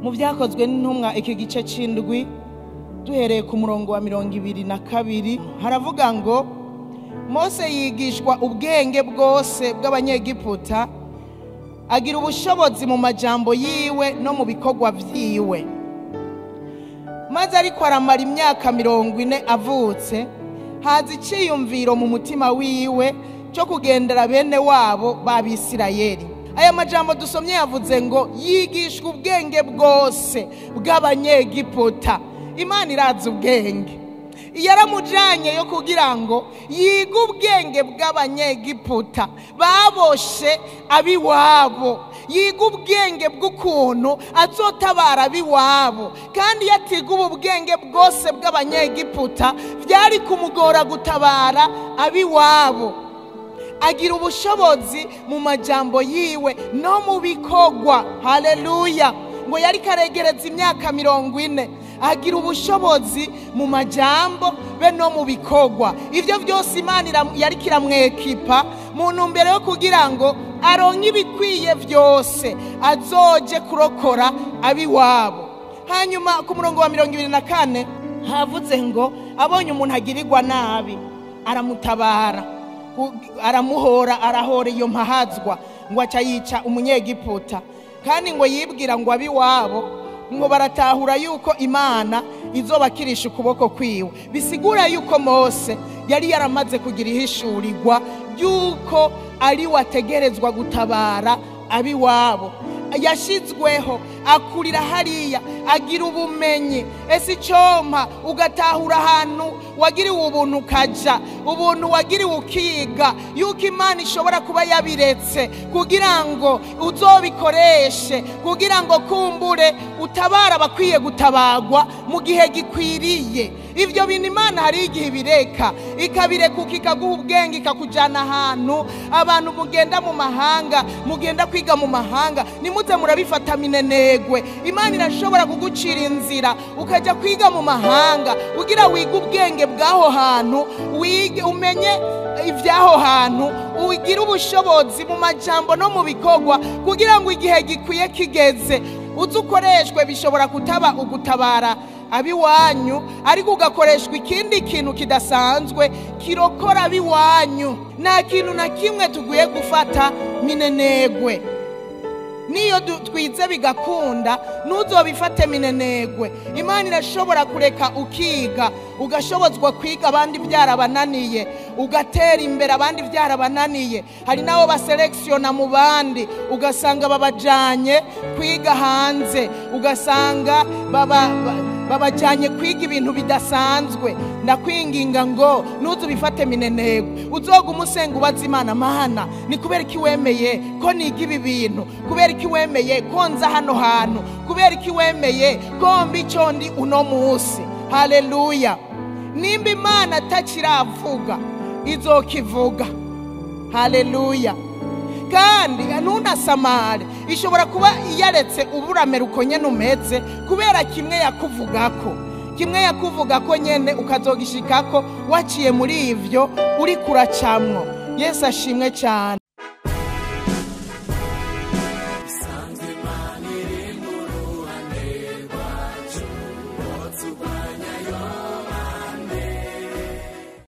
Mu Byakozwe n'Intumwa, iki gice c'indwi, duhereye ku murongo wa 22, haravuga ngo: Mose yigishwa ubwenge bwose bw'Abanyegiputa, agira ubushobozi mu majambo yiwe no mu bikorwa vyiwe. Maze ariko aramara imyaka 40 avutse, haza iciyumviro mu mutima wiwe cyo kugendera bene wabo b'Abisirayeli. Aya majambo dusomye yavuze ngo yigishwa ubwenge bwose bw'Abanyegiputa. Imana irazi ubwenge, yaramujanye yo kugira ngo yige ubwenge bw'Abanyegiputa baboshe abiwabo, yiga ubwenge bw'ukuntu azotabara abiwabo. Kandi yatiga ubu bwenge bwose bw'Abanyegiputa, byari kumugora gutabara abiwabo. Agira ubushobozi mu majambo yiwe no mu bikorwa. Haleluya! Ngo yari karegereza imyaka 40, agira ubushobozi mu majambo be no mu bikorwa. Ivyo byose Imana yari kiramwekipa mu ntumbero yo kugira ngo aronke ibikwiye byose azoje kurokora abiwabo. Hanyuma ku murongo wa 24 havuze ngo abonye umuntu agirirwa nabi aramutabara, aramuhora, arahora iyo mpahazwa, ngo aca yica Umunyegiputa. Kandi ngo yibwira ngo abiwabo ngo baratahura yuko Imana izobakirisha ukuboko kwiwe. Bisigura yuko Mose yari yaramaze kugira ihishurirwa yuko ari wategerezwa gutabara abiwabo. Yashizweho, akurira hariya, agira ubumenyi. Ese icompa ugatahura ahantu wagiriwe ubuntu ukaja, ubuntu wagiriwe ukiga, yuko Imana ishobora kuba yabiretse kugira ngo uzobikoreshe, kugira ngo kumbure utabara abakwiye gutabagwa mu gihe gikwiriye. Ivyo bintu Imana hari igihe ibireka, ikabireka ikaguha ubwenge, ikakujana ahantu. Abantu mugenda mu mahanga, mugenda kwiga mu mahanga, nimuze murabifata minenegwe. Imana irashobora kugucira inzira ukajya kwiga mu mahanga ugira wiga ubwenge bw'aho hantu, wige umenye ivy'aho hantu, ugire ubushobozi mu majambo no mu bikorwa, kugira ngo igihe gikwiye kigeze uze ukoreshwe. Bishobora kutaba ugutabara abiwanyu, ariko ugakoreshwa ikindi kintu kidasanzwe kirokora abiwanyu. Nta kintu na kimwe tuguye gufata minenegwe. Niyo twize bigakunda, ntuzobifate minenegwe. Imana irashobora kureka ukiga, ugashobozwa kwiga abandi byarabananiye, ugatera imbere abandi byarabananiye. Hari nabo baselektiona mu bandi, ugasanga babajanye kwiga hanze, ugasanga babajanye kwiga ibintu bidasanzwe. Ndakwinginga ngo ntuzubifate minenegwe. Uzoga umusenga ubaza Imana: Mana, ni kubera iki wemeye ko niga ibi bintu? Kubera iki wemeye ko nza hano hantu? Kubera iki wemeye ko mba ico ndi uno munsi? Haleluya! Nimba Imana atakiravuga, izokivuga. Haleluya! Kandi ntunasamare, ishobora kuba yaretse uburamera uko nyene umeze, kubera kimwe yakuvugako, kimwe yakuvugako nyene ukazogishikako waciye muri ivyo uri kuracamwo. Yesu ashimwe cyane.